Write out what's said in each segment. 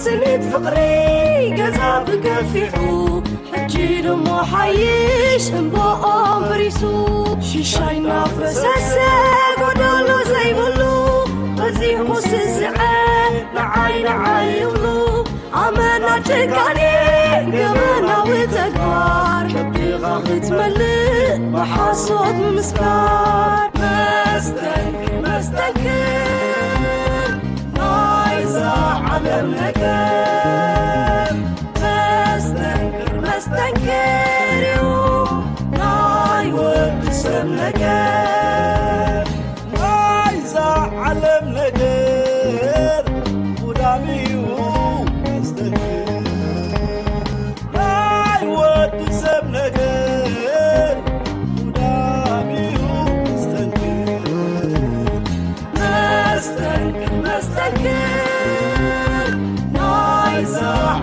ስኒት ፍቕሪ ገዛ ብገፊሑ፣ ሕጂ ድሞ ሓይሽ እምባኦም ፈሪሱ። ሽሻይ እናፈሰሰ ጎደሎ ዘይብሉ፣ በዚሑ ስስዐ ንዓይ ንዓይ ይብሉ። ኣመና ጭካኔ ገበናዊ ተግባር፣ ከብድኻ ክትመልእ ብሓሶት ምምስካር። መስተንክር መስተንክር ናይዛ ዓለም ነገር፣ መስተንክር መስተንክር እዩ ናይ ወዲ ሰብ ነገር። ናይዛ ዓለም ነገር ጉዳም እዩ መስተንክር፣ ናይ ወዲ ሰብ ነገር ጉዳም እዩ መስተንክር። መስተንክር መስተንክር ናይዛ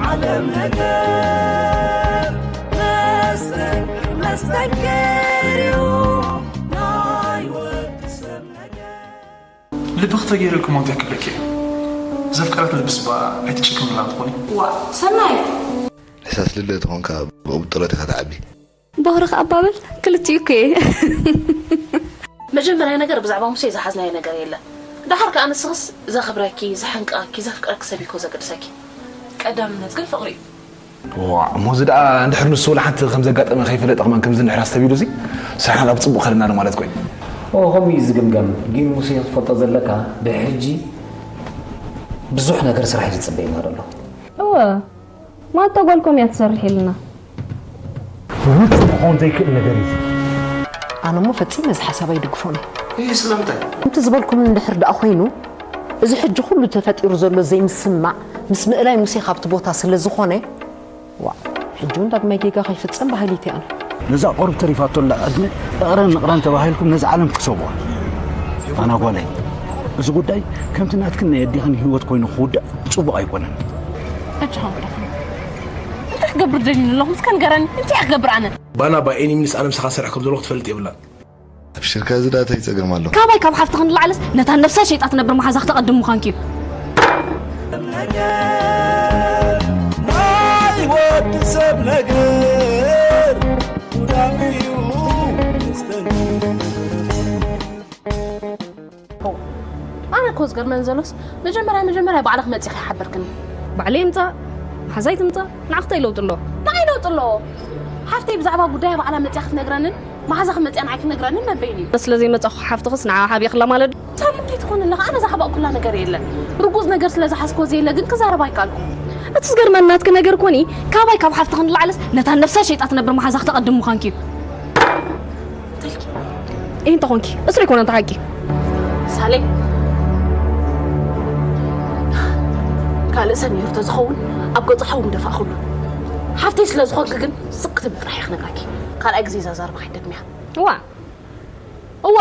ዓለም ነገር፣ መስተንክር መስተንክር እዩ ናይ ወዲ ሰብ ነገር። ልብኺ ተገይሩ ኢልኩም እንታይ ክብለኪ እዩ? ዘፍቀረት ልብስ ባ ኣይትጭክምላ ትኾኒ። ዋ ሰናይ። ሕሳስ ልለ ተኾንካ ብቕብጥሎት ኢኻ ትዓቢ። ባህርኽ ኣባብል ክልቲኡ እኮ እየ። መጀመርያ ነገር ብዛዕባ ሙሴ ዝሓዝናዮ ነገር የለን። ደሓር ከኣ ንስኽስ ዘኽብረኪ፣ ዘሕንቅቐኪ፣ ዘፍቅረኪ ሰብ እኮ ዘገድሰኪ። ቀዳምነት ግን ፍቕሪ እዩ። ዋዕ እሞ እዚ ደኣ እንድሕር ንሱ ወላ ሓንቲ ከም ዘጋጠመ ከይፈለጠ ከማን ከምዚ እንድሕር ኣስተቢሉ እዚ ስራሕና ናብ ጽቡቕ ከለና ዶ ማለት ኮይኑ። ኦ ከምኡ እዩ ዝግምገም ግን ሙሴ ክትፈልጦ ዘለካ ብሕጂ ብዙሕ ነገር ስራሕ እዩ ዝጽበየና ዘሎ። እወ ማታ ጓልኮም እያ ትሰርሕ ኢልና። ውርጹ ክኸውን ዘይክእል ነገር እዩ። ኣነ እሞ ፈጺመ እዚ ሓሳብ ኣይድግፎን እየ። ይህ ስለምንታይ? ከምቲ ዝበልኩም እንድሕር ደኣ ኮይኑ፣ እዚ ሕጂ ኩሉ ተፈጢሩ ዘሎ ዘይምስምማዕ ምስ ምእላይ ሙሴ ካብቲ ቦታ ስለ ዝኾነ፣ ዋእ፣ ሕጂ እውን ዳግማይ ጌጋ ከይፍጸም በሃሊት እየ ኣነ። ነዛ ቁሩብ ተሪፋቶ ኣላ ዕድመ እቕረን ንቕረን ተባሂልኩም ነዛ ዓለም ክትሰብዋ። ኣና ጓለይ፣ እዚ ጉዳይ ከምቲ ናትክን ናይ ኣዴኽን ህይወት ኮይኑ ክውዳእ ጽቡቕ ኣይኮነን። ሕጂ ኸም ግደፍኒ። እንታይ ክገብር ደልዩኒ ኣለኹ እስከ ንገረኒ፣ እንታይ ክገብር ኣነ? ባና ባይ ኤኒ ሚንስ ኣነ ምሳኻ ክሰርሕ ከም ዘለኹ ክትፈልጥ የብላን። ኣብሽርካ እዚ ዳኣ ታይ ጸገም ኣሎ? ካባይ ካብ ሓፍትኺ ንላዕልስ ነታ ነብሳ ሸይጣ ትነብር መሓዛኺ ተቐድሚ ምዃንኪ እዩ። ናይ ወዲ ሰብ ነገር ጉዳም እዩ መስተንክር። ኣነ እኮ ዝገርመኒ ዘሎስ መጀመርያ መጀመርያ ባዕልኺ መጺኺ ሓበርክኒ። ባዕለይ ይምጻእ መሓዛይ ትምጻእ ንዓኺ ታይ ለውጢ ኣለዎ? ንዓይ ለውጢ ኣለዎ። ሓፍተይ ብዛዕባ ጉዳያ ባዕላ መጺኣ ክትነግረንን መሓዛኺ መጺኣ ንዓይ ክትነግረንን መበይኑ እዩ። ስለ ዘይመጻኹ ሓፍትኽስ ንዓኣ ሓቢእኽላ ማለት ድዩ? ሳሚ እንታይ ትኾኒ ኣለኻ? ኣነ ዝሓባእኩላ ነገር የለን። ርጉጽ ነገር ስለ ዝሓዝክዎ ዘየለ ግን ክዛረብ ኣይከኣልኩን። እቲ ዝገርመኒ ናትኪ ነገር ኮኒ ካባይ ካብ ሓፍትኺ ንላዕልስ ነታ ነብሳ ሸይጣ ትነብር መሓዛኺ ተቐድሚ ምዃንኪ እዩ። ኢንተ ኾንኪ እስሪ ኮነ እንተ ሓቂ ሳሌ ካልእ ሰብ ነይሩ ተዝኸውን ኣብ ገጹ ሓዊ ምደፋእኹሉ ሓፍተይ ስለ ዝኾንኪ ግን ስቅ ክትብል ጥራሕ እየ ክነግረኪ ካልኣይ ግዜ እዛ ዛረባ ከይትደግምያ ዋ እወ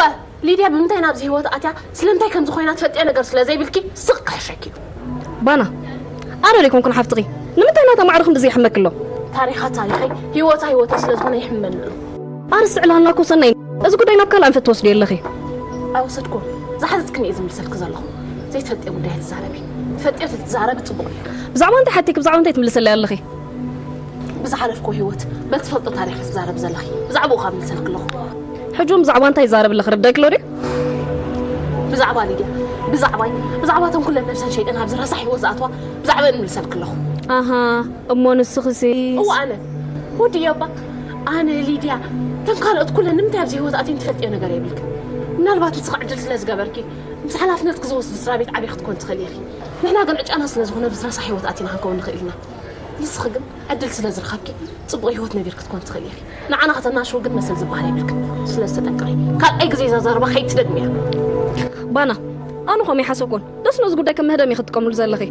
ሊድያ ብምንታይ ናብዚ ህይወት ኣትያ ስለምንታይ ከምዚ ኮይና ትፈልጥዮ ነገር ስለ ዘይብልኪ ስቅ ክሕሸኪ እዩ ባና ኣረ ደይኮንኩን ሓፍትኺ ንምንታይ ናታ ማዕረ ክንድዚ ይሕመኪ ኣሎ ታሪኻ ታሪኸይ ህይወታ ህይወተይ ስለ ዝኾነ ይሕመኒ ኣሎ ኣርስዕላና እኮ ሰናይ እዚ ጉዳይ ናብ ካልእ ኣንፈት ትወስድዮ ኣለኺ ኣይወሰድክዎን ዝሓዘትክኒ እየ ዝምልሰልኪ ዘለኹ ዘይትፈልጥዮ ጉዳይ ኣይትዛረቢ ትፈልጥዮ ተትዛረቢ ፅቡቕ እዩ ብዛዕባ እንታይ ሓቲኪ ብዛዕባ እንታይ ትምልሰለይ ኣለኺ ብዝሓለፍክዎ ህይወት በቲ ትፈልጦ ታሪኽ ትዛረቢ ዘለኺ ብዛዕባኡ ካብ ምልሰልኪ ኣለኹ ሕጂ እውን ብዛዕባ እንታይ ይዛረብ ኣለኺ ርዳይኪ ኣሎ ድዩ ብዛዕባ ሊድያ ብዛዕባይ ብዛዕባ እተን ኩለን ነብሰን ሸይጠን ኣብዚ ረሳሕ ህይወት ዝኣትዋ ብዛዕባአን እምልሰልኪ ኣለኹ ኣሃ እሞ ንስኺሲ እወ ኣነ ወድዮ እባ ኣነ ሊድያ እተን ካልኦት ኩለን ንምንታይ ኣብዚ ህይወት ኣትየን ትፈልጥዮ ነገር የብልክን ምናልባት ንስኺ ዕድል ስለ ዝገበርኪ ምስ ሓላፍነትኪ ዝወስድ ስድራ ቤት ዓብዪ ክትኮኒ ትኽእሊ ኢኺ ንሕና ግን ዕጫና ስለ ዝኾነ ኣብዚ ረሳሕ ህይወት ኣቲና ክንከውን ንኽእል ኢና ንስኺ ግን ዕድል ስለ ዝረኸብኪ ፅቡቕ ህይወት ነቢርኪ ክትኮኒ ትኽእሊ ኢኺ ንዓና ከተናሽዊ ግን መሰል ዝበሃል የብልክን ስለዚ ተጠንቀቒ ካልኣይ ግዜ እዛ ዘረባ ከይትደግምያ ባና ኣነ ኸም ይሓሰብኩን ደስ ነዚ ጉዳይ ከም መህደም ኢኺ ትጥቀምሉ ዘለኺ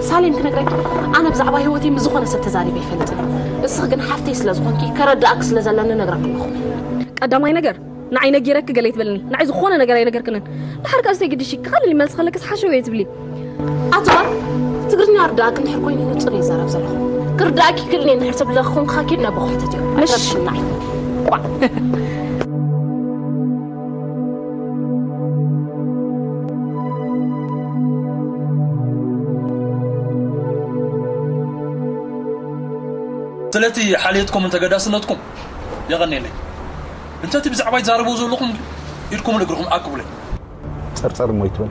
ሳሌም ክነግረኪ ኣነ ብዛዕባ ህይወተይ ምስ ዝኾነ ሰብ ተዛሪበ ይፈልጥን እስኺ ግን ሓፍተይ ስለ ዝኾንኪ ከረድኣኪ ስለ ዘለኒ ነግረኪ ኣለኹ ቀዳማይ ነገር ንዓይ ነጊረኪ ገለ ይትበልኒ ንዓይ ዝኾነ ነገር ኣይነገርክንን ድሓር ከኣ ዝተይ ግድሺ ክቐልል ይመልስ ከለክስ ሓሸው እየ ትብሊ ኣቲ ጓል ትግርኛ ርዳእኪ እንድሕር ኮይኑ ንጹር እየ ዝዛረብ ዘለኹ ክርዳእኪ ክእልኒ እንድሕር ሰብ ለኽኹም ክኻኪድ ናብ ቦኽሕተት እዩ ምሽ ሽናይ ስለቲ ሓልየትኩምን ተገዳስነትኩም የቐንየለይ። እንተ እቲ ብዛዕባይ ትዛረብዎ ዘለኹም ግን ኢድኩምን እግርኹም ኣክቡለይ። ጸርጸር እሞ ይትበል።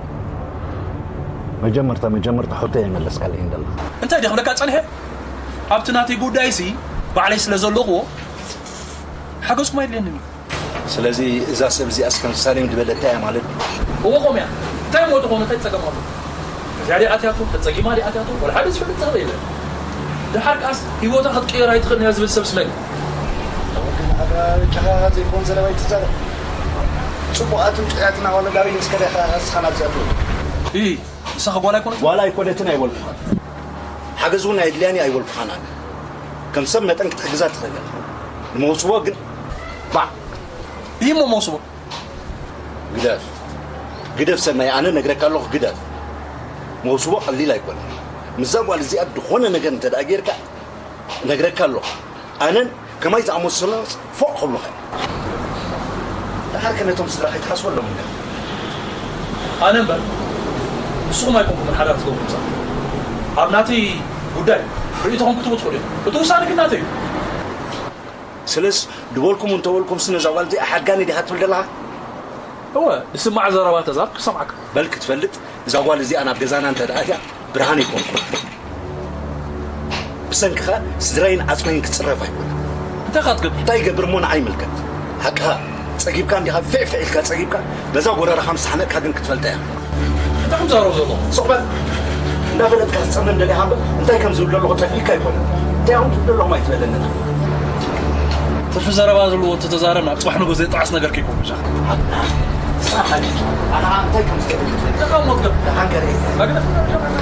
መጀመርታ መጀመርታ ሕቶይ ኣይመለስካለይን ዘለኻ። እንታይ ድየ ክብለካ ጸኒሐ? ኣብቲ ናተይ ጉዳይሲ ባዕለይ ስለ ዘለኹዎ ሓገዝኩም ኣየድልየንን እዩ። ስለዚ እዛ ሰብ እዚኣስ ከም ሳሌም ዝበለታ እያ ማለት ድዩ? እወ ከምኡ እያ። እንታይ እሞ ተኾነ እንታይ ጸገም ኣሎ? እዚኣ ድያ ኣትያቶ፣ ተጸጊማ ድያ ኣትያቶ፣ ወላ ሓደ ዝፈልጥ ተኽእል የለን። ደሓር ከኣስ ህይወታ ክትቅየር ኣይትኽእልን እያ ዝብል ሰብስ መን እዩ? ጨኻ ዘይኮን ዘለዋ ይትዛረብ። ጽቡቓትን ጥዑያትን ኣዋልድ ኣበይ ምስ ከደ ኢኻ እስኻ ናብዚ ኣትወ? እይ፣ ንስኻ ጓል ኣይኮነትን? ጓል ኣይኮነትን ኣይበልኩኻን። ሓገዝ እውን ኣየድልያን እዩ ኣይበልኩኻን ኣነ። ከም ሰብ መጠን ክትሕግዛ ትኽእል ኢኻ። ንመውስቦ ግን ባዕ። እይ እሞ መውስቦ። ግደፍ ግደፍ ሰናይ፣ ኣነ ነግረካ ኣለኹ ግደፍ። መውስቦ ቀሊል ኣይኮነን። ምስዛ ጓል እዚኣ ዝኾነ ነገር እንተ ደኣ ጌርካ እነግረካ ኣለኹ። ኣነን ከማይ ዝኣመሰሉ ፎቕ ክብሉኻ እዮም። ደሓር ከ ነቶም ስድራ ከይትሓስበሎም እንዳ ኣነ እምበር ንስኹም ኣይኮንኩምን ሓዳር ትገብሩ ምሳኹም። ኣብ ናተይ ጉዳይ ርእይቶኹም ክትህቡ ትኽእሉ ኢኹም። እቲ ውሳነ ግን ናተይ እዩ። ስለስ ድበልኩም እንተበልኩምስ ነዛ ጓል እዚኣ ሓጋኒ ዲኻ ትብል ዘለኻ? እወ፣ ዝስማዕ ዘረባ ተዛብ ክሰምዓካ። በል ክትፈልጥ እዛ ጓል እዚኣ ናብ ገዛና እንተ ደኣ ኣትያ ብርሃን ኣይኮንኩን። ብሰንክኻ ስድራይን ዓጽመይን ክጽረፍ ኣይኮነን። እንታይ ኢኻ ትገብር? እንታይ ይገብር እሞ ንዓይ ይምልከት። ሓቅኻ ጸጊብካ እንዲኻ ፊዕፊዕ ኢልካ ጸጊብካ በዛ ጎረራኻ ምስ ሓነቕካ ግን ክትፈልጣ እያ። እንታይ ኢኹም ትዛረቡ ዘለኹም? ስቕ በል። እንዳፈለጥካ ክትጸምም ደሊኻ እምበር እንታይ ከም ዝብል ዘለኹ ጠፊእካ ኣይኮነን። እንታይ ኢኹም ትብሉ ዘለኹም ኣይትበለንን። ትርፊ ዘረባ ዘለዎ እንተተዛረብና ጽባሕ ንግሆ ዘየጣዕስ ነገር ከይኮን ብቻ። ስራሕ ሓሊፍ ኣነ እንታይ ከም ዝገብር ክትፈልጥ። ተቃውሞ ትገብር። ደሓን ከርኢ።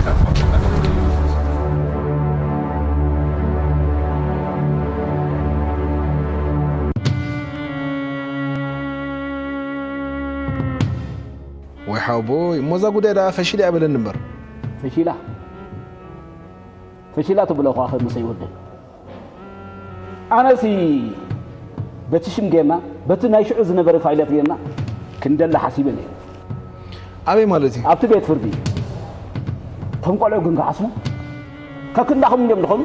ወይ ሓወቦይ፣ እሞ እዛ ጉዳይ ደኣ ፈሺላ እያ በለኒ እምበር። ፈሺላ? ፈሺላ ትብሎ እኳ ከምሰ ይወደል። ኣነሲ በቲ ሽም ጌርና፣ በቲ ናይ ሽዑ ዝነበረ ፋይላት ጌርና ክንደሊ ሓሲበ ነይረ። ኣበይ ማለት እዩ? ኣብቲ ቤት ፍርዲ። እቶም ቆልዑ ግን ክሓስሙ ከክንዳኹም እንዲዮም ዝኾኑ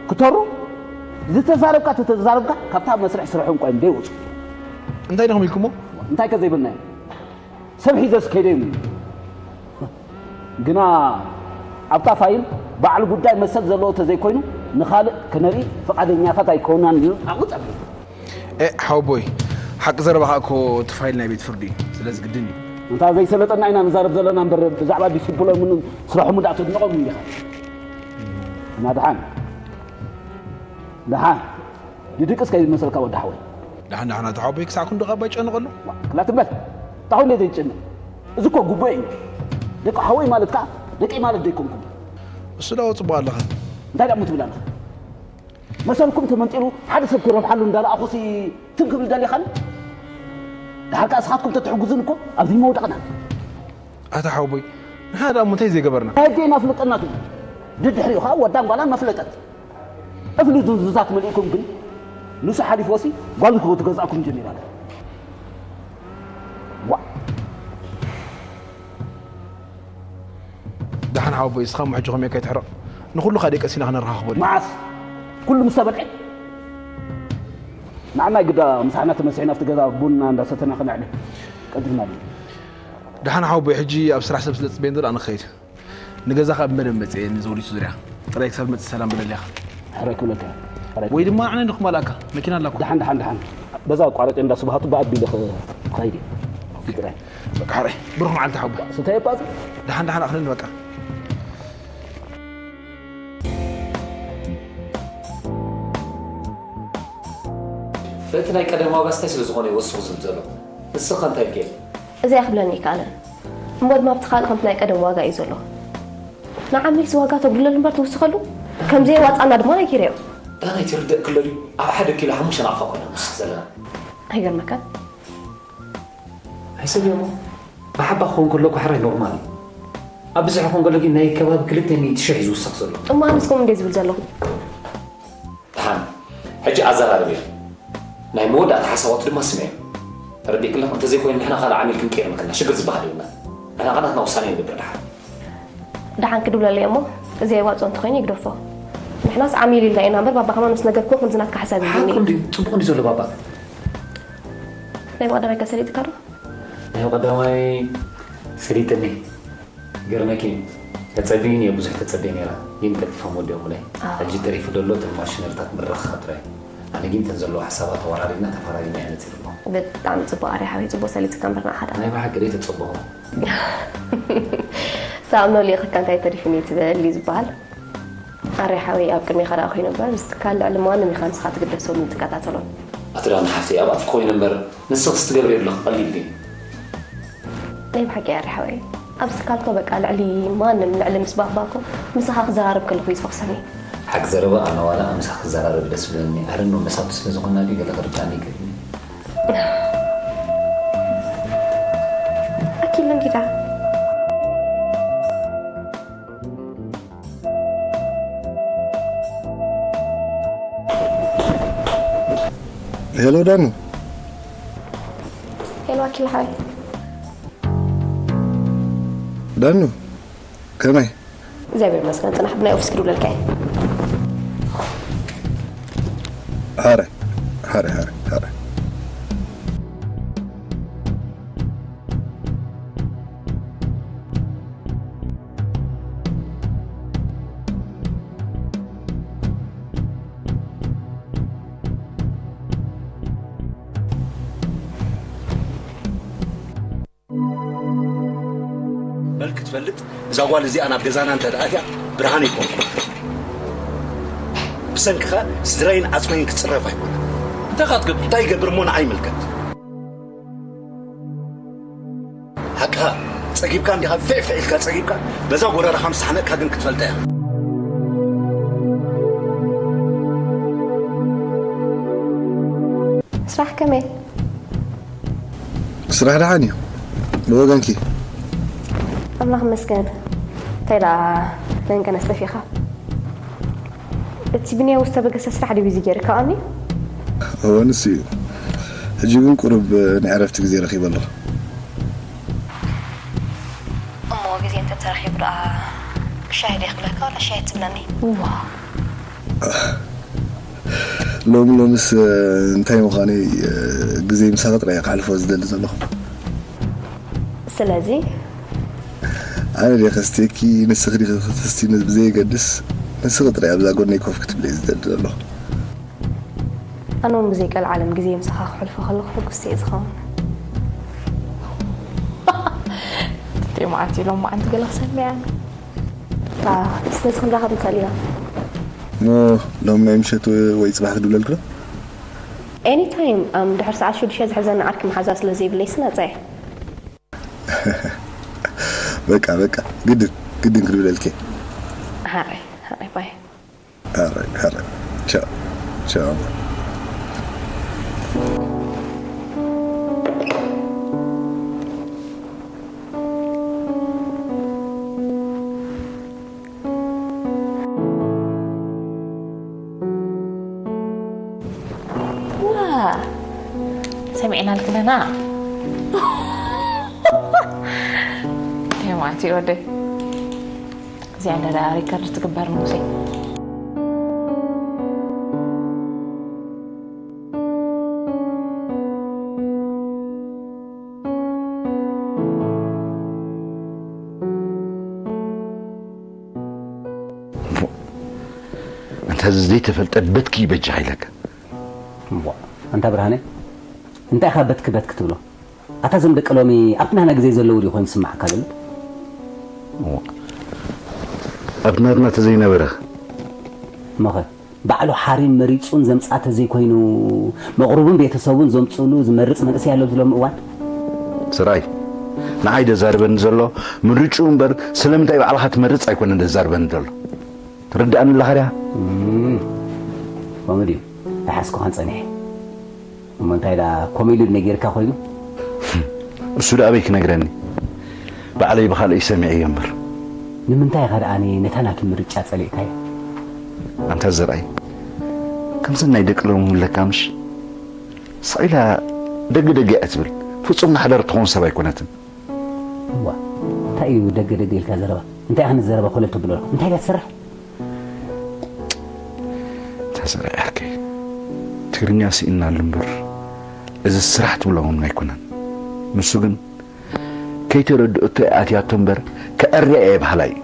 ክተሩ። ዝተዛረብካ ተተዛረብካ ካብታ መስርሕ ስርሖም ቆይም ደይወፁ። እንታይ ዲኹም ኢልኩሞ? እንታይ ከ ዘይበልናዮ? ሰብ ሒዘስ ከይደ ይብሉ። ግና ኣብታ ፋይል በዓል ጉዳይ መሰል ዘለዎ ተዘይኮይኑ ንኻልእ ክነርኢ ፍቓደኛታት ኣይኮናን ኢሉ ኣብኡ ጸብዩ። ኤእ ሓወቦይ፣ ሓቂ ዘረባኻ እኮ እቲ ፋይል ናይ ቤት ፍርዲ እዩ። ስለዚ ግድን እዩ። እንታ ዘይሰለጠና ኢና ንዛረብ ዘለና እምበር ብዛዕባ ዲሲፕሎምን ስራሖምን ደኣ ተድንቖም እንዲኻ። ግና ደሓን ደሓን። ንድቅስ ከይመስለካ ወዲ ሓወይ። ደሓን ደሓን ኣቶ ሓወቦይ ክሳዕ ክንድኡ ካብ ኣይጨንቐሉ። ክላ ትም በል። እንታይ ኮይኑ ዘይትጨንቕ? እዚ እኮ ጉቦ እዩ። ደቂ ሓወይ ማለት ከኣ ደቀይ ማለት ዶ ኣይኮንኩም? እሱ ደኣ ጽቡቕ ኣለኻ። እንታይ ደኣ እሞ ትብል ኣለኻ? መሰልኩም ተመንጢሉ ሓደ ሰብ ክረብሓሉ እንዳረኣኹሲ ትም ክብል ደሊኻኒ? ደሓር ከኣ ንስኻትኩም ተትሕግዙኒ እኮ ኣብዚ ምወደቕና። ኣታ ሓወቦይ ንሕና ደኣ እሞ እንታይ ዘይገበርና? ኣየድየና ፍልጠና ትብል። ደድሕሪኡ ከኣ ወዳን ጓላን መፍለጠት። እፍሊ ድንዙዛት መሊእኩም ግን ንሱ ሓሊፍዎሲ ጓል ክትገዝኣኩም ጀሚራ ኣላ። ዋእ። ደሓን ሓወቦይ እስኻ እሞ ሕጂ ከመይ ከይትሕረቕ ንኹሉ ከኣ ደቀሲና ክነረኻኽቦ ድዩ? መዓስ? ኩሉ ምስ ተበልዐ? ንዓናይ ግዳ ምሳሕና ተመሲሕና ኣብቲ ገዛ ቡንና እንዳሰተና ክነዕልል ቀዲምና ድዩ? ደሓን ሓወቦይ ሕጂ ኣብ ስራሕ ሰብ ስለ ዝጽበየኒ ዘሎ ኣነ ክኸይድ። ንገዛኻ ብመደብ መጽየ ንዘውዲቱ ዙርያ ጥራይ ክሳብ መጽእ ሰላም በለልያኻ። ሕራይ ክብለካ ሕራይ ወይ ድማ ኣነ ንክማልኣካ መኪና ኣላኩ። ደሓን ደሓን ደሓን በዛ ኣቋረጽ እንዳ ስብሃቱ ብኣቢለ ክኸይድ እየ። ጥራይ በቃ ሕራይ ብሩኽ መዓልቲ ሓቦ። ስታይ ኣባዚ ደሓን ደሓን ኣኽልን በቃ። እቲ ናይ ቀደም ዋጋ ስታይ ስለ ዝኾነ ይወስኹ ዝብል ዘሎ ንስኻ እንታይ ኢልካ ኢልካ? እዚ ኣይኽብለኒ ኣይከኣለን። እሞ ድማ ኣብቲ ካልእ ከምቲ ናይ ቀደም ዋጋ እዩ ዘሎ። ንዓሚልሲ ዋጋ ተጉድለሉ እምበር ትውስኸሉ? ከም ዘየዋጽኣና ድማ ነጊረዮ። ዳናይት ይርደእ ክሎ ድዩ? ኣብ ሓደ ኪሎ ሓሙሽተ ናቕፋ ኮይና ንውስኽ ዘለና። ኣይገርመካን? ኣይሰምዮሞ። ብሓባ ክኸውን ከሎ እኮ ሕራይ ኖርማል እዩ። ኣብ ብዝሒ ክኸውን ከሎ ግን ናይ ከባቢ ክልተ ሚእቲ ሽሕ እዩ ዝውሰኽ ዘሎ። እሞ ኣነስ ከምኡ እንድየ ዝብል ዘለኹ። ደሓን፣ ሕጂ ኣዘራርብዮ። ናይ መወዳእታ ሓሳባቱ ድማ ስምዕዮ። ተረዲእኪ ኣለኹ? እንተዘይኮይኑ ንሕና ካልእ ዓሚል ክንቅይር ንኽእልና፣ ሽግር ዝበሃል የብልናን። ንሕና ከኣ ናትና ውሳነ ንገብር ደሓን። ደሓን ክድብለለይ እሞ፣ እዚ የዋጽኦ እንተኾይኑ ይግደፎ። ንሕናስ ዓሚል ኢልና ኢና እምበር፣ ባባ ከማን ምስ ነገርክዎ ከምዚ ናትካ ሓሳብ እዩ ዝብለኒ። ሓቁ እንድዩ፣ ጽቡቕ እንድዩ ዘሎ ባባ። ናይ ብቐዳማይ ከ ሰሊጥካ ዶ? ናይ ብቐዳማይ ሰሊጥኒ። ይገርመኪ፣ ተጸቢኒ እየ፣ ብዙሕ ተጸቢኒ ነይራ። ግን ቀልጢፎም ወዲኦምለይ። ኣዎ። ሕጂ ተሪፉ ዘሎ እተን ማሽነሪታት ምርኻብ ጥራይ። ኣነ ግን እተን ዘለዋ ሓሳባት ተወራሪድና ተፈራሪምና እየ ነጺረ ኣለኹ። ብጣዕሚ ጽቡቕ ኣርያ ሓወይ፣ ጽቡቕ ሰሊጥካ እምበር ንዓኻ ደኣ። ናይ ብሓቂ ደይ ተጸበኹ። ትኣምኖ ሊእኽካ እንታይ ተሪፉኒ ትብል እዩ ዝበሃል። ኣርያ ሓወይ ኣብ ቅድሜኻ ደኣ ኮይኑ እምበር፣ ምስ ትካል ልዕሊ ማንም ኢኻ ንስኻ ትግደሰሉን ትከታተሎን። ኣቲ ደኣ ንሓፍተይ ኣብ ኣፍ ኮይኑ እምበር፣ ንስኽስ ትገብርዮ ኣለኺ ቀሊል ድዩ? ናይ ብሓቂ ኣርያ ሓወይ፣ ኣብዚ ትካል እኮ በቃ ልዕሊ ማንም፣ ልዕሊ ምስ ባባ እኮ ምሳኻ ክዘራረብ ከለኹ እዩ ዝፈኽሰኒ። ሓቂ ዘረባ ኣነ ዋላ ምሳኻ ክዘራረብ ደስ ዝብለኒ። ኣረ ኖ መሳቱ ስለ ዝኾንና ድዩ ገለ ክርድኣኒ ይገብርኒ። ኣኪል እንዲዳ። ሄሎ ዳኑ። ሄሎ ኣኪል ሓወይ። ዳኑ፣ ከመይ? እግዚኣብሔር ይመስገን። ጽናሕ፣ ብናይ ኦፊስ ክድውለልካ እየ። ሃረ፣ ሃረ፣ ሃረ፣ ሃረ። በል ክትፈልጥ፣ እዛ ጓል እዚኣ ናብ ገዛና እንተ ደኣ ኣትያ፣ ብርሃን ኣይኮንኩን። ብሰንክኻ ስድራይን ዓጽመይን ክጽረፍ ኣይኮነን። እንታይ ኻትገብር? እንታይ ይገብር እሞ ንዓይ ይምልከት። ሓቅኻ፣ ጸጊብካ እንዲኻ፣ ፊዕ ፊዕ ኢልካ ጸጊብካ፣ በዛ ጎረራኻ ምስ ተሓነቕካ ግን ክትፈልጣ ኢኻ። ስራሕ ከመይ? ስራሕ ደሓን እዩ። ብወገንኪ? ኣምላኽ ይመስገን። እንታይ ደኣ ነንቀነስ ጠፊእኻ? እቲ ብንያው ዝተበገሰ ስራሕ ድዩ እዚ ገይርካ፣ ኣምኒ? እወ፣ ንሱ እዩ። ሕጂ ግን ቁሩብ ናይ ዕረፍቲ ግዜ ረኺበ ኣለኹ። እሞ ግዜ እንተተረኺቡ ደኣ ሻሂ ዶ የኽብለካ ዋላ ሻሂ ትብለኒ? ዋ። ሎሚ ሎምስ እንታይ ምዃነይ፣ ግዜ ምሳኺ ጥራይ እየ ክሕልፎ ዝደሊ ዘለኹ። ስለዚ? ኣነ ድየ ከስትየኪ፣ ንስኺ ዲኺ ክትስቲ ብዘየገድስ፣ ንስኺ ጥራይ ኣብዛ ጎነይ ኮፍ ክትብሊ እየ ዝደሊ ዘለኹ። ኣነ እውን ብዘይ ቀልዓለም ግዜ ምሳኻ ክሕልፎ ከለኹ ሕጉስቲ እየ ዝኸውን። ትንተይ መዓልቲ ሎም መዓልቲ ገለ ክሰምዕ እየ። ኣዎ፣ ስለዚ ክንራኸብ ንኽእል ኢና። እሞ ሎም ናይ ምሸት ወይ ጽባሕ ክድውለልኪ ዶ? ኤኒ ታይም፣ ኣም፣ ድሕሪ ሰዓት ሽዱሽተ ዝሕዘኒ ዓርኪ መሓዛ ስለ ዘይብለይስ ናጻ እየ። በቃ፣ በቃ፣ ግድን፣ ግድን ክድውለልኪ እየ። ሃይ፣ ሃይ፣ ባይ። ሃራይ፣ ሃራይ። ቻው፣ ቻው። ዋ፣ ሰሚዕና ኣልክለና። ደማቲ ወደይ። እዚኣ እንዳ ሪከርድ ትግበር ሙሴ። ኣንታ እዚ ዘይተፈልጠ በትኪ ይበጃ ኢለካ። እሞ፣ ኣንታ ብርሃነ፣ እንታይ ኢኻ በትኪ በትኪ ትብሎ? ኣታ እዞም ደቂ ሎሚ ኣብቲ ናህና ግዜ ዘለዉ ድዩ ኮይኑ ዝስምዓካ ዘሎ? እሞ፣ ኣብ ናትና ተዘይነበረ። እሞኸ፣ ባዕሉ ሓሪም መሪጹን ዘምጽኣ ተዘይኮይኑ፣ መቕርቡን ቤተሰቡን ዘምጽኡሉ ዝመርጽ መንእሰይ ኣሎ ኣብዚ ሎሚ እዋን? ስራይ፣ ንዓይ ደዛርበኒ ዘሎ ምርጭኡ እምበር ስለምንታይ ባዕልኻ ትመርጽ ኣይኮነን ደዛርበኒ ዘሎ። ትርድኣኒ ኣለኻ ድያ? እም፣ ከምኡ ድዩ? ኣይሓስኩኻን ጸኒሐ። እሞ እንታይ ደኣ ኮሜዲ ነጊርካ ኮይኑ? እሱ ደኣ ኣበይ ክነግረኒ? ባዕለይ ብኻልኦይ ሰሚዐዮ እምበር። ንምንታይ ኢኻ ደኣኒ ነታ ናቱ ምርጫ ጸሊእካያ? ኣንታ ዘርኣይ፣ ከምዘን ናይ ደቂ ሎሚ እውን ኣለካ ምሽ? ስቕ ኢላ ደገ ደገ እያ ትብል። ፍጹም ንሓዳር ትኸውን ሰብ ኣይኮነትን። እዋ፣ እንታይ እዩ ደገ ደገ ኢልካ ዘረባ? እንታይ ኢኻ ነቲ ዘረባ ኮለል ተብሎ ኣለኻ? እንታይ ኢላ ትሰርሕ? ሰራይ ዓርከይ፣ ትግርኛ ስኢንናሉ እምበር፣ እዚ ስራሕ ትብሎ እውን ኣይኮነን። ንሱ ግን ከይተረድኦቶ እየ ኣትያቶ እምበር፣ ከዕርያ እየ በሃላይ እዩ።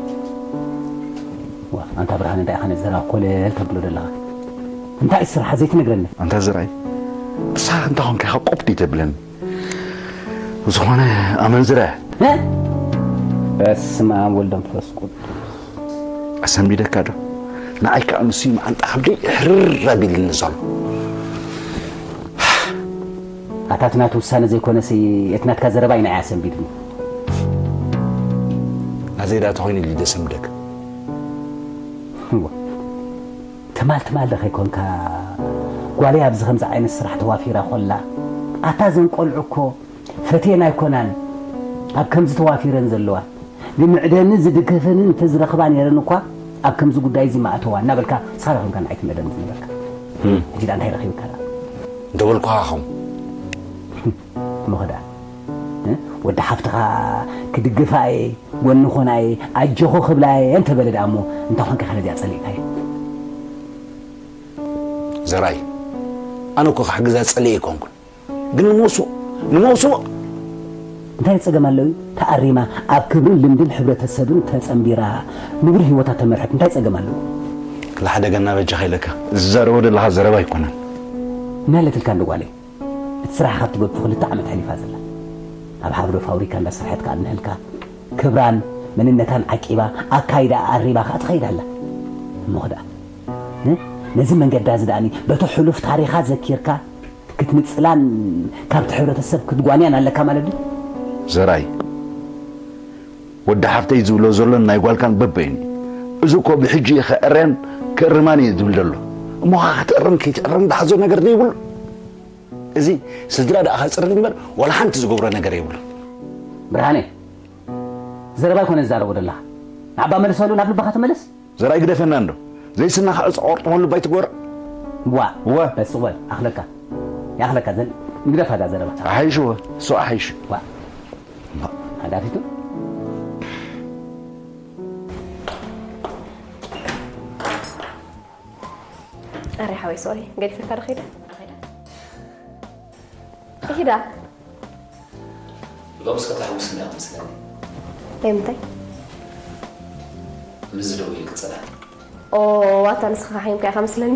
ዋ፣ ኣንታ ብርሃነ፣ እንታይ ኢኻ ነዚ ዘረባ ኮለል ተብሎ ዘለኻ? እንታይ እዩ ስራሓ ዘይትነግረኒ? ኣንታ ዘርኣይ፣ ንስኻ እንታይ ኾንካ ኢኻ ቆፍ ደይተብለኒ? ብዝኾነ ኣመንዝረ። እ? በስመ ኣብ ወልድ መንፈስ ቅዱስ። ኣሰንቢደካ ዶ? ንዓይ ከኣ ንሱ እዩ መዓንጣ ከብደይ ሕርር ኣቢልኒ ዘሎ። ኣታ እቲ ናቱ ውሳነ ዘይኮነሲ፣ እቲ ናትካ ዘረባ እዩ ንዓይ ኣሰንቢድኒ። ናዘይ ደኣ ተኾይኑ ኢሉ ደሰንብደካ። እዋ። ትማል ትማል ዶ ከይኮንካ ጓለይ ኣብዚ ከምዚ ዓይነት ስራሕ ተዋፊራ ኮላ፣ ኣታ እዘን ቆልዑ እኮ ፈትየን ኣይኮናን ኣብ ከምዚ ተዋፊረን ዘለዋ፣ ንምዕደኒ ዝድግፈንን እንተዝረኽባ ነይረን እኳ ኣብ ከምዚ ጉዳይ እዚ ምኣተዋ እናበልካ ንስኻ ዶ ኮንካ ንዓይ ትምዕደኒ ዝነበርካ? ሕጂ ደኣ እንታይ ረኺብካ ደኣ? እንተበልኩኻ ኸም እሞ ኸ ደኣ፣ እ? ወዲ ሓፍትኻ ክድግፋ እየ፣ ጎኒ ኮና እየ፣ ኣጆኹ ክብላ እየ እንተበለ ደኣ እሞ እንታይ ኾንካ ኢኻ ነዚኣ ጸሊእካዮ? ዘርኣይ፣ ኣነ እኮ ክሕግዛ ጸሊኤ ኣይኮንኩን፣ ግን ንመውስኦ ንመውስኦ እንታይ ጸገም ኣለዎ? ተኣሪማ ኣብ ክብርን ልምድን ሕብረተሰብን ተጸንቢራ ንብሩህ ህይወታ ተመርሐት እንታይ ጸገም ኣለዎ? ለሓደገና በጃኻ ኢለካ ዝዛረቦ ዘለኻ ዘረባ ኣይኮነን። እናለትልካ እንዶ ጓለይ፣ እቲ ስራሕ ካብ ትገድፉ ክልተ ዓመት ሓሊፋ ዘላ። ኣብ ሃብዶ ፋብሪካ እንዳሰርሐት ከኣ እንህልካ ክብራን መንነታን ዓቂባ ኣካይዳ ኣሪባ ከኣ ትኸይድ ኣላ። እሞ ኽድኣ እ? ነዚ መንገዳ እዚ ደኣኒ በቲ ሕሉፍ ታሪኻ ዘኪርካ ክትንጽላን ካብቲ ሕብረተሰብ ክትጓንያን ኣለካ ማለት ድዩ? ዘርኣይ፣ ወዲ ሓፍተይ ዝብሎ ዘሎን ናይ ጓልካን በበይኑ እዩ። እዚ እኮ ብሕጂ እየ ከዕርያን ክእርማን እየ ዝብል ዘሎ። እሞ ኸዓ ክትእርም ከይትእርም ዝሓዞ ነገር ዘይብሉ። እዚ ስድራ ደኣ ከጽሪ እምበር ዋላ ሓንቲ ዝገብሮ ነገር የብሉ። ብርሃነ፣ ዘረባ ኣይኮነ ዝዛረቦ ዘለኻ። ንዓባ መልሰሉ፣ ናብ ልብኻ ተመለስ። ዘርኣይ ግደፈና እንዶ። ዘይስናኻ ዕጾ ቆርጥሞ ልባይ ትጎርዕ። ዋ፣ ዋ። በስቕ በል፣ ኣኽለካ። ይኣኽለካ ዘን፣ ንግደፋ እዛ ዘረባ። ኣሓይሽዎ፣ እሱ ኣሓይሽ። ዋ። ሓዳፊቱ። ኣረ ሓወይ፣ ሶሪ፣ ገዲፈካ ዶ ኸይደ? ሂዳ። ሎምስ ከተሐጉስኒ ኢኻ መስለኒ። ንምንታይ? ምስዚ ደው ኢልኪ ጽናሕ። ኦ፣ ዋታ ንስኻ ሓይምካ ኢኻ መስለኒ።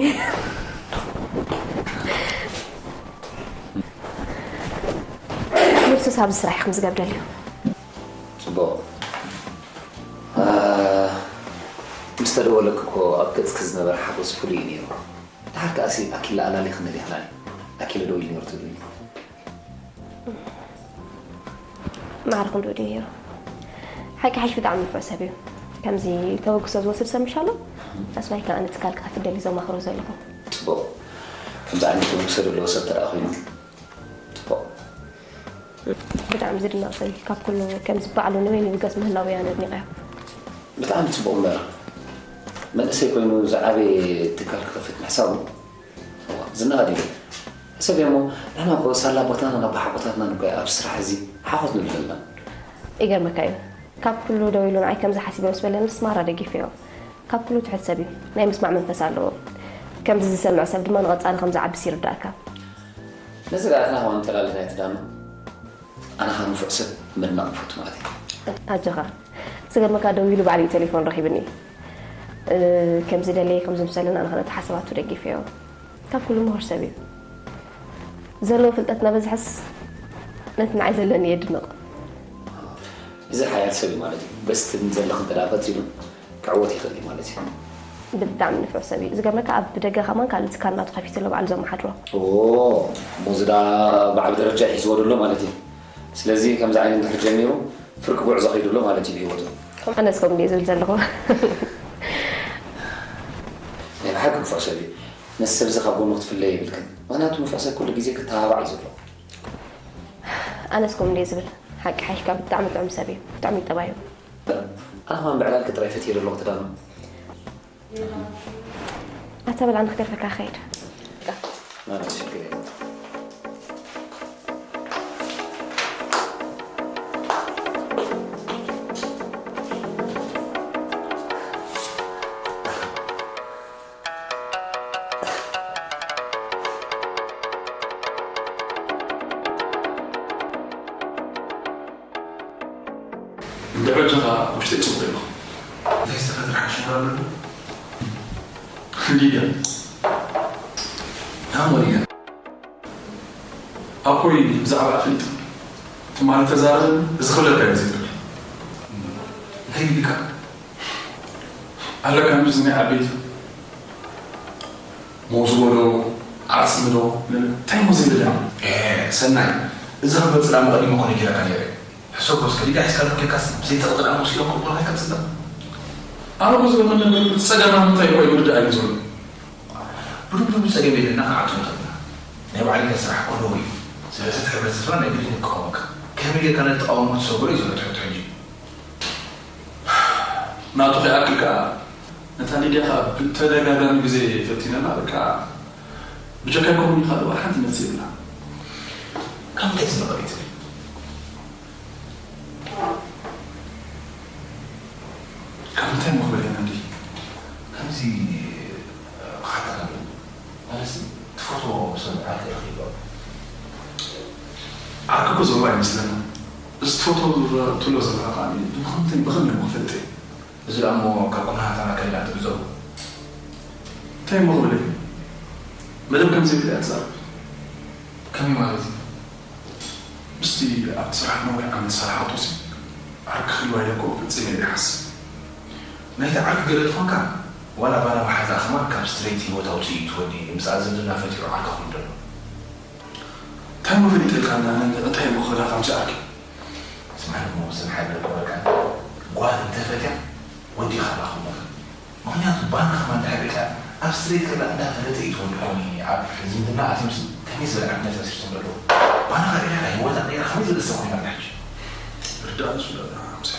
ንሱስ ኣብዚ ስራሕ ኢኹም ዝገብደልዩ። ጽቡቕ። አ፣ ምስ ተደወለኪ እኮ ኣብ ገጽኪ ዝነበረ ሓጎስ ፍሉይ እዩ ነይሩ። ድሓር ከኣሲ ኣኪለ ኣላሊኽኒ ዲኽና? ኣኪለ ደው ኢሉ ነይሩ ትብልኒ። ማዕረ ክንድኡ ድዩ ነይሩ? ሓቂ ሓይሽ ብጣዕሚ ንፉዕ ሰብ እዩ። ከምዚ ተበግሶ ዝወስድ ሰብ ምሽ ኣሎ? ኣስዋይ ከኣ ነቲ ትካል ክኸፍት ደልዩ ዘማኽሮ ዘለኹ። ጽቡቕ። ከምዚ ዓይነት ተበግሶ ዘለዎ ሰብ ተደኣ ኮይኑ ጽቡቕ። ብጣዕሚ ዝድነቕ ሰብ እዩ። ካብ ኩሉ ከምዚ ባዕሉ ንበይኑ ይብገስ ምህላው እያ ነድኒቐዮ። ብጣዕሚ ጽቡቕ እምበር መንእሰይ ኮይኑ ዝዓበየ ትካል ክኸፍት ምሕሳቡ ዝነኣድ እዩ። ሕሰብ እሞ ንሕና እኮ ሳላ ቦታና ናብ ሓቆታትና ንጎይ ኣብ ስራሕ እዚ ሓኾት ንብል ዘለና። ይገርመካ እዩ። ካብ ኩሉ ደው ኢሉ ንዓይ ከምዚ ሓሲበ ምስ በለንስ ማራ ደጊፈዮ። ካብ ኩሉ ትሑት ሰብ እዩ። ናይ ምስማዕ መንፈስ ኣለዎ። ከምዚ ዝሰምዕ ሰብ ድማ ንቐጻሊ ከም ዝዓብስ ይርዳእካ። ነዚ ደኣ ኣትና ከማን ጠላልናዮ ትዳኑ። ኣነ ካብ ንፉዕ ሰብ ምድናቕ ይፈቱ ማለት እዩ። ኣጆኻ። ዝገርመካ ደው ኢሉ ባዕሉ እዩ ቴሌፎን ረኺብኒ። እ፣ ከም ዝደለየ ከም ዝምሰልን ኣነ ኸነ ተሓሰባቱ ደጊፈዮ። ካብ ኩሉ ምሁር ሰብ እዩ። ዘለዎ ፍልጠት ናበዝሐስ ነቲ ንዓይ ዘለኒ የድንቕ። እዚ ሓያል ሰብ እዩ ማለት እዩ። በስቲ ዘለኽን ተዳ ቀጺሉ ክዕወት ይኽእል እዩ ማለት እዩ። ብጣዕሚ ንፉዕ ሰብ እዩ። ዝገርመካ ኣብ ደገ ከማን ካልእ ትካል ናቱ ከፊቱ ኣሎ ባዕሉ ዘመሓድሮ። ኦ፣ እሞ እዚ ደኣ ብዓቢ ደረጃ ሒዝዎ ደሎ ማለት እዩ። ስለዚ ከምዚ ዓይነት እንድሕር ጀሚሩ ፍርቂ ጉዕዞ ከይዱ ኣሎ ማለት እዩ ብህይወቱ። ኣነስ ከምኡ እንድየ ዝብል ዘለኹ። ናይ ብሓቂ ንፉዕ ሰብ እዩ። ነዚ ሰብ እዚ ካብ ጎኑ ክትፍለይ የብልክን። ምኽንያቱ ንፉዕ ሰብ ኩሉ ግዜ ክተባባዕ እዩ ዘለዎ። ኣነስ ከምኡ እንድየ ዝብል። ሓቂ ሓይሽካ ብጣዕሚ ጥዑም ሰብ እዩ። ብጣዕሚ እዩ ጠባዩ። ኣነ ከማን ብዕላልኪ ጥራይ ፈትየ ዘለኹ ትዳኑ። ኣታ በል ኣነ ክገርፈካ ክኸይድ። ማለት ሽግር የለን። በጃኻ ውሽጠይ ጽቡቕ ኣለኹ። እንታይ ዝተፈጥረ ሓሽም ኣለሉ? ሊድያ። ናሞ ሊድያ። ኣቦይ ብዛዕባ ኣፍሊጡ ትማሊ ተዛረበ። እዚ ክብለካ እዩ ዘይብሉ። እንታይ ኢልካ? ኣለካ ምሽ ዝናይ ዓበይቲ ሞዝዎ ዶ ዓጽሚ ዶ እንታይ ሞ ዘይብላ? ኤ፣ ሰናይ፣ እዚ ክበጽላ መቐዲሞ ኮነ ጌረካ ነይረ። ሕሰቦ እስከ ሊድያ ሒዝካ ዶ ኬድካስ ብዘይተቕጥላ መሲሎም ክቕበሉካ ኣይከጽልም? ኣነ እኮ ዝገርመኒ ነገር እቲ ጸገምና ምንታይ እኳ ይርድኣኒ ዘሎ። ብድብድቡ ጸገም የለና ክዓቱ ንኽእል ኢና። ናይ ባዕልነት ስራሕ እኮ ነውሪ እዩ። ስለዚ እቲ ሕብረተሰብና ናይ ግድን ይቃወመካ። ከመይ ጌርካ ነቲ ተቓውሞ ክትሰግሮ እዩ ዘሎ ትሕቲ ሕጂ። ናቱ ከይኣክል ከኣ ነታ ሊድያ ከኣ ብተደጋጋሚ ግዜ ፈቲነላ በቃ ብጀካ ይኮኑ ኢኻ ዶ ሓንቲ መልሲ የብላ። ካብ ምንታይ ዝነቐል እዩ ትብል? ካብ ምንታይ መኽበሪ ኢና እንዲ? ከምዚ ክሓተካ ኣለኒ። ማለትሲ ትፈትዎ ሰብ ዓርኪ ረኺብካ። ዓርኪ እኮ ዘለዎ ኣይመስለና። እዚ ትፈትዎ ትብሎ ዘለኻ ከኣ ብኸምተይ ብኸመይ እሞ ክፈልጥ እየ? እዚ ደኣ እሞ ካብ ኩናታና ከሊላ ትዕዘቦ። እንታይ እሞ ክብል እየ? መደብ ከም ዘይብላ እያ ትዛረብ። ከመይ ማለት እዩ? ምስቲ ኣብቲ ስራሕ ነዊሕ ዓመት ዝሰርሓቶሲ ዓርኪ ክህልዋ ኢለ እኮ ፈጺመ እየ ዘይሓስብ። ናይቲ ዓርኪ ገለ ትኾንካ ዋላ ባና መሓዛኣ ከማን ካብ ስትሬት ህይወት ኣውጺኡ እዩ እቲ ወዲ ምስኣ ዝምድና ፈጢሩ ዓርኪ ክህሉ ደሎ። እንታይ እሞ ፈሊጠልካ እንዳ ኣነ እንታይ እሞ ክብላ ከምዚ ዓርኪ? ስማዕ እሞ ወሰን ሓይለ ገበርካ ጓል እንተፈትያ ወዲ ይኻላ ክብለካ። ምኽንያቱ ባና ከማን እንድሕር ሪእካ ኣብ ስትሬት ከላ እንዳፈለጠ እዩ እቲ ወዲ ኮኒ ኣብ ዝምድና ኣትዮምሲ ከመይ ዝበለ ዕድመ ተበሲርቶም ዘለዉ። ባና ኸሪእካ ህይወታ ቀይራ ከመይ ዝበለ ሰብ ኮይና ኣላ ሕጂ? ርዳእ ንሱ ዳኣ ሓምሳ።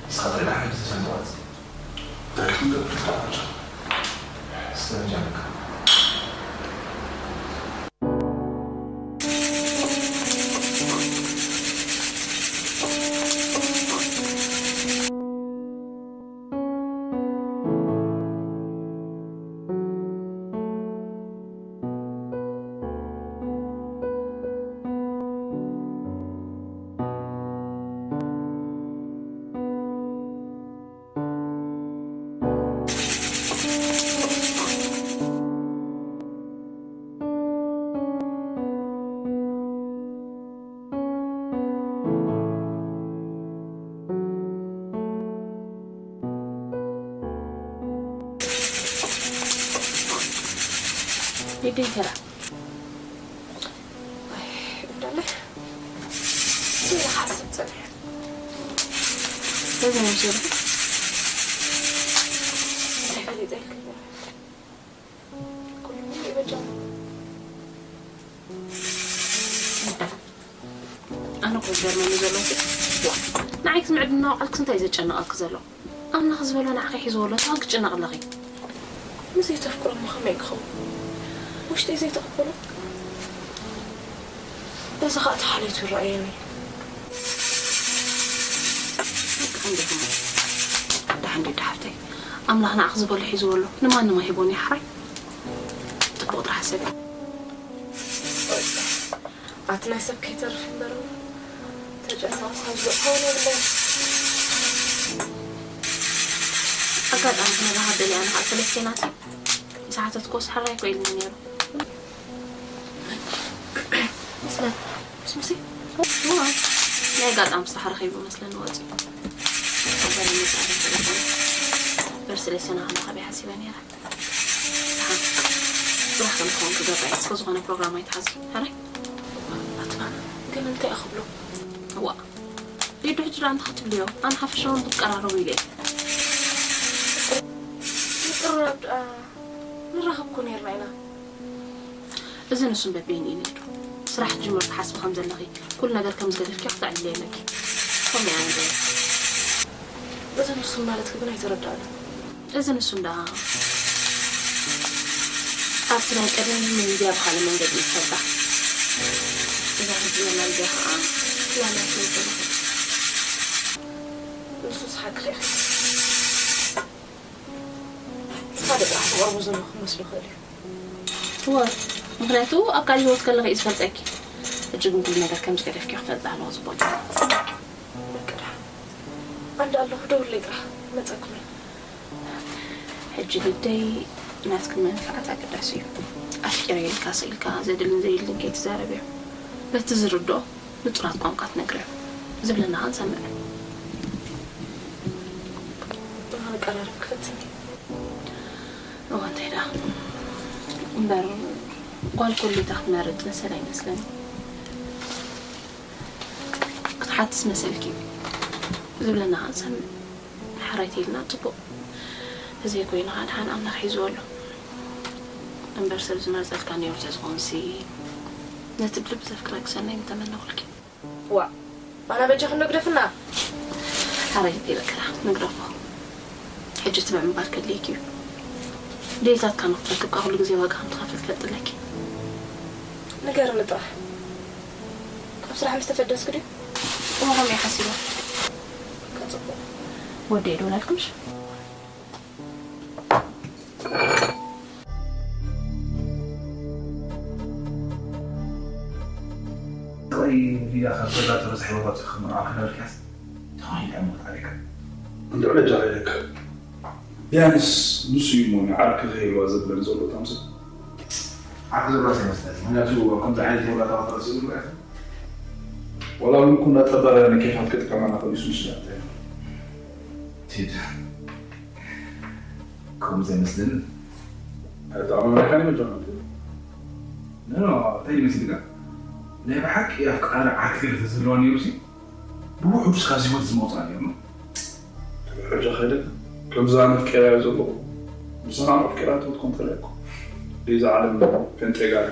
ንስኻ ጥራይ ንዓይ ተሰልጠዋት። እንታይ ክንገብር ትኽእል? እስከ በጃ በቃ። ሊድያ እንተራ። ወይ፣ እንዳለ። ስለ ሓስብ ጸኒሐ። በዚ ነው ስለ። እንታይ ፈሊጠ ይልክልኝ? ኩሉ ይበጃ። ኣነ እኮ ዝገርመኒ ዘሎ እኮ፣ ዋ፣ ንዓይ ክስምዕ ድናው ዓልክስ እንታይ ዘጨነቐኪ ዘሎ? ኣምላኽ ዝበሎ ንዓኺ ሒዝዎ ኣሎ፣ እንታይ ክጭነቕ ኣለኺ? ንዘይተፍቅሮ እሞ ከመይ ክኸውን? ውሽጠይ ዘይተቐበሎ? በዚ ኸኣ ተሓልየቱ ይረኣየኒ። ደሓን ዲኹም? ደሓን ዲዳ ሓፍተይ? ኣምላኽ ንዓኺ ዝበሎ ሒዝዎ ኣሎ። ንማንም ኣይህቦን እዩ፣ ሓራይ? ጽቡቕ ጥራሕ ሓሰቢ። ኣቲ ናይ ሰብ ከይተርፍ እምበር፣ ተጨናቑ ሳብ ዝብሎ ክኸውን የብለይን። ኣጋጣሚ ክነራኸብ ደልየ ኣነ ኸኣ ሰለስቴናሲ ምስ ሓተትክዎስ ሕራይ እኮ ኢሉኒ ነይሩ። መስለን፣ ምስ ሙሴ? እዋ፣ ናይ ኣጋጣሚ ስራሕ ረኺቡ መስለኒ ወፂኡ። እምበር ሰለስቴና ክንራኸብ እየ ሓሲበ ነይረ። ደሓን ስራሕ ከም ትኸውን ክገብራ እየ። እስከ ዝኾነ ፕሮግራም ኣይትሓዚ። ሕራይ? ኣትባና፣ ግን እንታይ እየ ክብሎ? እዋ፣ ሊዱ ሕጂ ደኣ እንታይ ክትብልዮ? ኣነ ሓፈሻውን ክትቀራረቡ ኢለ እየ። ምቅርራብ ደኣ ንራኸብ እኮ ነይርና ኢና። እዚ ንሱን በበይኑ እዩ ሊዱ። ስራሕ ትጅምር ትሓስቢ ከም ዘለኺ፣ ኩሉ ነገር ከም ዝገደፍኪ ክተዕልልዮ ኣለኪ። ከምኡ እያ ንገሪ። እዚ ንሱን ማለትኪ ግን ኣይተረዳእኩን። እዚ ንሱ እንዳ ኣብቲ ናይ ቀደም ሚድያ ብኻልእ መንገዲ ይፈልጣ። እዛ ሕጂ ዘላ ሚድያ ከዓ ላላ ትብል ዘለኹ። ንሱስ ሓቅኺ ኢኺ። ሓደ ጥራሕ ትቐርቡ ዘለኹም መስሎ ይኽእል እዩ። እወ፣ ምኽንያቱ ኣብ ካልእ ህይወት ከለኺ እዩ ዝፈልጠኪ። ሕጂ ግን ኩሉ ነገር ከም ዝገደፍኪ ክፈልጥ ኣለዎ፣ ጽቡቕ እዩ። በቃ ደሓን። ዓንዲ ኣለኹ፣ ደውለይ ጥራሕ፣ መጸኩም እየ። ሕጂ ልደይ ናትኪ መንፍዓት ኣገዳሲ እዩ። ኣፍቂረ ኢልካ ስኢልካ ዘድልን ዘየድልን ከይትዛረብዮ። በቲ ዝርድኦ ንጹራት ቋንቋ ትነግርዮ። ዝብለና ክንሰምዕ። ንኸንቀራረብ ክፈትን። እዋ እንታይ ደኣ። እምበር ጓል ኮሌታ ክትመርጥ መሰል ኣይመስለኒ። ክትሓትስ መሰልኪ። ዝብለና ክንሰምዕ። ሓራይ ተይልና ጽቡቕ። ተዘይኮይኑ ኸኣ ድሓን ኣምላኽ ሒዝዎ ኣሎ። እምበር ሰብ ዝመርጸልካ ነይሩ ተዝኾንሲ፣ ነቲ ብልቢ ዘፍቅረኪ ሰናይ ምተመነኹልኪ። ዋእ፣ ኣና በጃኺ ንግደፍና። ሓራይ ተይበቀላ ንግደፎ። ሕጂ ትብዕ ምባል ከድልየኪ እዩ። ድሌታትካ ንኽትረክብ ከኣ ኩሉ ግዜ ዋጋ ከም ትኸፍል ትፈልጢ ኣለኪ። ንገርኒ ጥራሕ። ካብ ስራሕ ምስ ተፈደስኪ ድዩ? እሞ ከምኡ እየ ሓሲበ። ከጽቡቕ። ወደይ ዶ ናልኩምሽ? ቆይ ሊዳ ካብ ገዛ ተበዝሒ ወራት ክምርዓ ክዳልክያስ ተኾይን ዕሞት ዓሊካ እንድዑ ለጃ ኢለካ ቢያንስ ንሱ እዩ እሞ ንዓርኪ ከይህልዋ ዘብለን ዘሎ እቶም ሰብ ዓርኪ ዘለዋ ዘይመስለኒ ምክንያቱ ከምዚ ዓይነት ወራታ ክፈረስ ይብሉ ወላ እውን ኩና ጠባርያ ንኬፋት ክጥቀመና ፈሊሱ ንስላተ ቲድ ከምኡ ዘይመስለኒ ኣይተኣመመካን ይመስለኒ ኖ እንታይ ይመስልካ ናይ ብሓቂ ኣፍቃሪ ዓርኪ ተዘለዋ ነይሩ ሲ ብውሑድ ስካ ህይወት ዝመውፃ ነይሩ ሕጂ ከይደ ከምዛ መፍቀርያ ዘለኹ ምሳኻ መፍቀራ ትወት ኮንተለኩ እዚ ዓለም ፔንጤ ጋር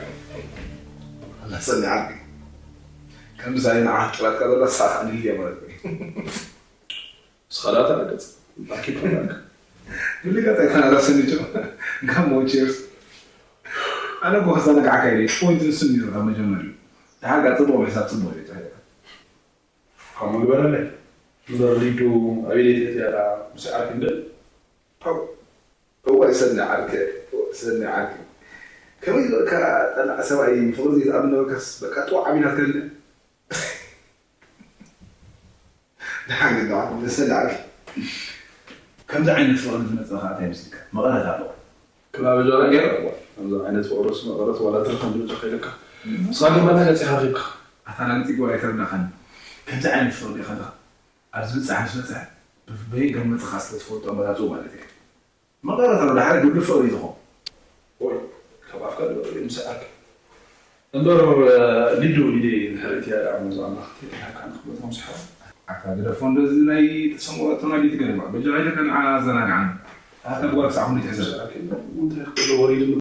ኣላሰኒ ዓርኪ ከምዛ ንዓት ጥራትካ ዘላ ሳኻ ንልያ ማለት ስኻላት ኣረገጽ ኣኪብ ከማክ ብልካ ታይ ተናዳ ሰኒጆ ጋሞ ቺርስ ኣነ ጎ ከዘናግዓካ ኢለ ፖይንት ንስም ይሩ ካብ መጀመሪያ ድሓር ጋር ጽቡቕ ምሕሳብ ጽቡቕ እዩ ካብ ምግበረለ እምበር ሊዱ ኣቤት እያ ምስ ዓርኪ እንደ እዋይ ሰኒ ዓርከ ሰኒ ዓርከ ከመይ ዝበልካ ጠላዕ ሰብኣይ ፍቕሪ ዘይትኣምን ነበርካስ በቃ ጥዋዕ ዓቢናትካ ልና ደሓን ግን ደኣ ንሰኒ ዓርከ ከምዚ ዓይነት ፍቕሪ ዝመፅእ ከዓ እንታይ ምስልካ መቐረት ኣለዎ ክላበ ጀራ ገይረ እዋ ከምዚ ዓይነት ፍቕርስ መቐረት ዋላ ትርፍ እንድምፅእ ከይለካ ንስኻ ግን መላገፂ ሃኺብካ ኣታ ላግፂ ጓ ኣይተረዳእካኒ ከምዚ ዓይነት ፍቕሪ ከለኻ ኣብ ዝብፃሕ ምስ በፅሐ በየን ከም መፅኻ ስለ ትፈልጦ ኣመላፅኡ ማለት እየ መቐረት ኣሎ ድሓር ግብሪ ፍቕሪ ዝኸውን ወይ ካብ ኣፍካ ዝበቕል እዩ ምስ ዓርኪ እምበር ሊዱ ሊደ ድሕሪ እቲ ያዳ ሙዝ ኣምላኽ ተይሃካ ንክብለቶም ዝሓው ኣካ ግደፎ እንደዚ ናይ ተሰምረቶ ናይ ሊት ገርማ በጃ ኢለ ከን ኣዘናግዓን ኣካ ጓል ሳዕ ሁሉ ትሕዘ እንታይ ክብሎ ወሪድሉ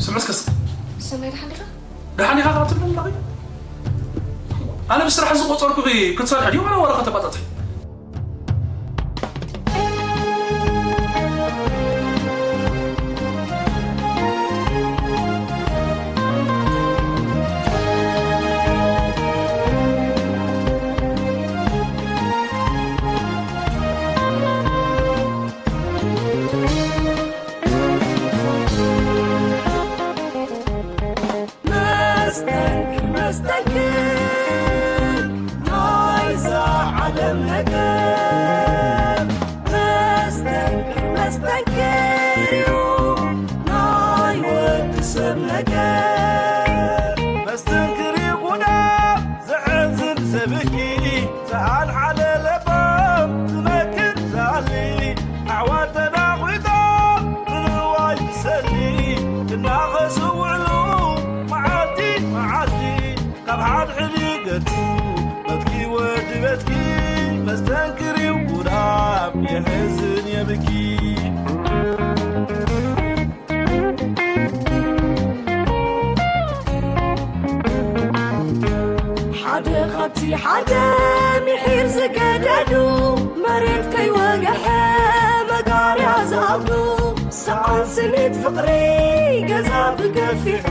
ስምዕስ ከስ ሰማይ ደሓን ዲኻ? ደሓን ኢኻ ካብ ትብል ላኺ ኣነ ብስራሕ ዝቆጸርኩኺ ክትሰርሒ ድዩ ዋላ ወረቐት ተቋጻጺ? መስተንክር፣ መስተንክር ናይዛ ዓለም ነገር። መስተንክር፣ መስተንክር እዩ ናይ ወዲ ሰብ ነገር። መስተንክር እዩ ጉዳም ዘሕዝን ዘብኪ፣ ዝኣልዓለ ለባም ዝመክር ዝኣሊ፣ ኣሕዋት ተናጒቶም ንንዋይ ዝሰሊ፣ እናኸሱ ውዕሉ መዓልቲ መዓልቲ፣ ካብ ሓድሕድ ይገድፉ በትኪ ወዲ በትኪ፣ መስተንክር እዩ ጉዳም የሕዝን የብኪ። ሓደ ካብቲ ሓደ ምሒር ዝገደዱ፣ መሬት ከይወገሐ መጋርያ ዝኣብዱ፣ ሰኣን ስኒት ፍቕሪ ገዛ ብገፊሑ፣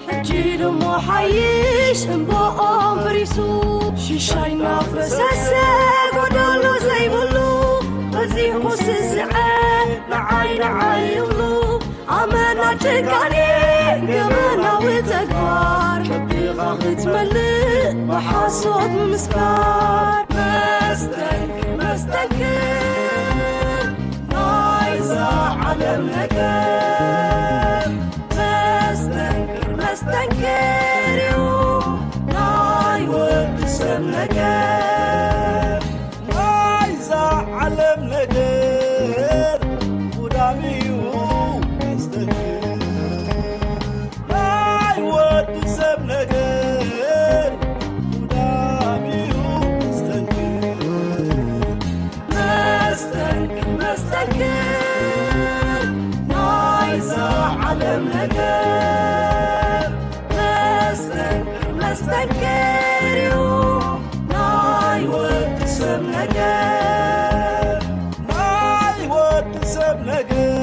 ሕጂ ድሞ ሓይሽ እምባኦም በሪሱ። ሽሻይ እናፈሰሰ ጎደሎ ዘይብሉ፣ በዚሑ ስስዐ ንዓይ ንዓይ ይብሉ። ኣመና ጭካኔ ገበናዊ ተግባር፣ ከብድኻ ክትመልእ ብሓሶት ምምስካር። መስተንክር፣ መስተንክር ናይዛ ዓለም ነገር። መስተንክር፣ መስተንክር እዩ ናይ ወዲ ሰብ ነገር። ናይዛ ዓለም ነገር ጉዳም እዩ መስተንክር። ናይ ወዲ ሰብ ነገር ጉዳም እዩ መስተንክር። መስተንክር፣ መስተንክር ናይዛ ዓለም ነገር። መስተንክር፣ መስተንክር እዩ ናይ ወዲ ሰብ ነገር። ናይ ወዲ ሰብ ነገር